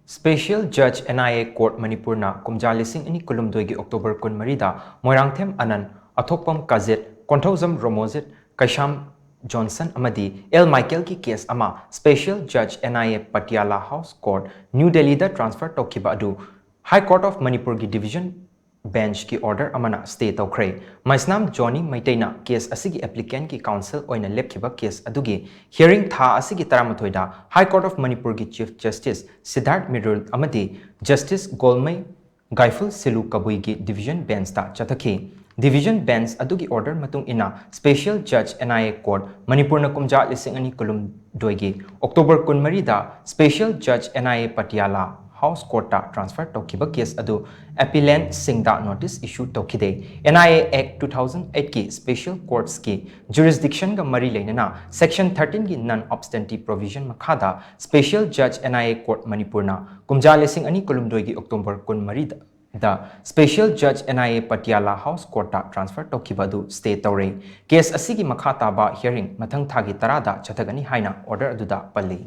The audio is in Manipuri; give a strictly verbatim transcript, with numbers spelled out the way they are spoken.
Special Judge N I A Court ꯃꯅꯤꯄꯨꯔꯅ ꯀꯨꯝꯖꯥ ꯂꯤꯁꯤꯡ ꯑꯅꯤ ꯀꯨꯟꯍꯨꯝꯗꯣꯏꯒꯤ October ꯀꯨꯟꯃꯔꯤꯗ ꯃꯣꯏꯔꯥꯡꯊꯦꯝ ꯑꯅꯟ, ꯑꯊꯣꯛꯄꯝ ꯀꯥꯖꯤꯠ, ꯀꯣꯟꯊꯧꯖꯝ ꯔꯣꯃꯣꯖꯤꯠ, ꯀꯩꯁꯥꯝ ꯖꯣꯟꯁꯟ ꯑꯃꯗꯤ ꯑꯦꯜ ꯃꯥꯏꯀꯦꯜꯒꯤ case ꯑꯃ Special Judge N I A Patiala House Court, New Delhiꯗ transfer ꯇꯧꯈꯤꯕ ꯑꯗꯨ High Court of ꯃꯅꯤꯄꯨꯔꯒꯤ division benchꯀꯤ order ꯑꯃꯅ stay ꯇꯧꯈ꯭ꯔꯦ꯫ ꯃꯩꯁꯅꯥꯝ ꯖꯣꯅꯤ ꯃꯩꯇꯩꯅ case ꯑꯁꯤꯒꯤ applicantꯀꯤ counsel ꯑꯣꯏꯅ ꯂꯦꯞꯈꯤꯕ case ꯑꯗꯨꯒꯤ hearing ꯊꯥ ꯑꯁꯤꯒꯤ ꯇꯔꯥꯃꯥꯊꯣꯏꯗ High Court of ꯃꯅꯤꯄꯨꯔꯒꯤ Chief Justice ꯁꯤꯗꯥꯔꯊ ꯃꯤꯔꯨꯜ ꯑꯃꯗꯤ Justice ꯒꯣꯜꯃꯩ ꯒꯥꯏꯐꯨꯜ ꯁꯤꯂꯨ ꯀꯕꯨꯏꯒꯤ division benchꯇ ꯆꯠꯊꯈꯤ꯫ Division bench ꯑꯗꯨꯒꯤ order ꯃꯇꯨꯡ ꯏꯟꯅ Special Judge N I A Court ꯃꯅꯤꯄꯨꯔꯅ ꯀꯨꯝꯖꯥ ꯂꯤꯁꯤꯡ ꯑꯅꯤ ꯀꯨꯟꯍꯨꯝꯗꯣꯏꯒꯤ October ꯀꯨꯟꯃꯔꯤꯗ Special Judge N I A Patiala House Courtꯇ transfer ꯇꯧꯈꯤꯕ case ꯑꯗꯨ appellantꯁꯤꯡꯗ notice issue ꯇꯧꯈꯤꯗꯦ꯫ N I A Act two thousand eightꯀꯤ Special Courtsꯀꯤ jurisdictionꯒ ꯃꯔꯤ ꯂꯩꯅꯅ Section thirteenꯒꯤ non obstante provision ꯃꯈꯥꯗ Special Judge N I A Court ꯃꯅꯤꯄꯨꯔꯅ ꯀꯨꯝꯖꯥ ꯂꯤꯁꯤꯡ ꯑꯅꯤ ꯀꯨꯟꯍꯨꯝꯗꯣꯏꯒꯤ October ꯀꯨꯟꯃꯔꯤꯗ Special Judge N I A Patiala House Courtꯇ transfer ꯇꯧꯈꯤꯕ ꯑꯗꯨ stay ꯇꯧꯔꯦ꯫ Case ꯑꯁꯤꯒꯤ ꯃꯈꯥ ꯇꯥꯕ hearing ꯃꯊꯪ ꯊꯥꯒꯤ ꯇꯔꯥꯗ ꯆꯠꯊꯒꯅꯤ ꯍꯥꯏꯅ order ꯑꯗꯨꯗ ꯄꯜꯂꯤ꯫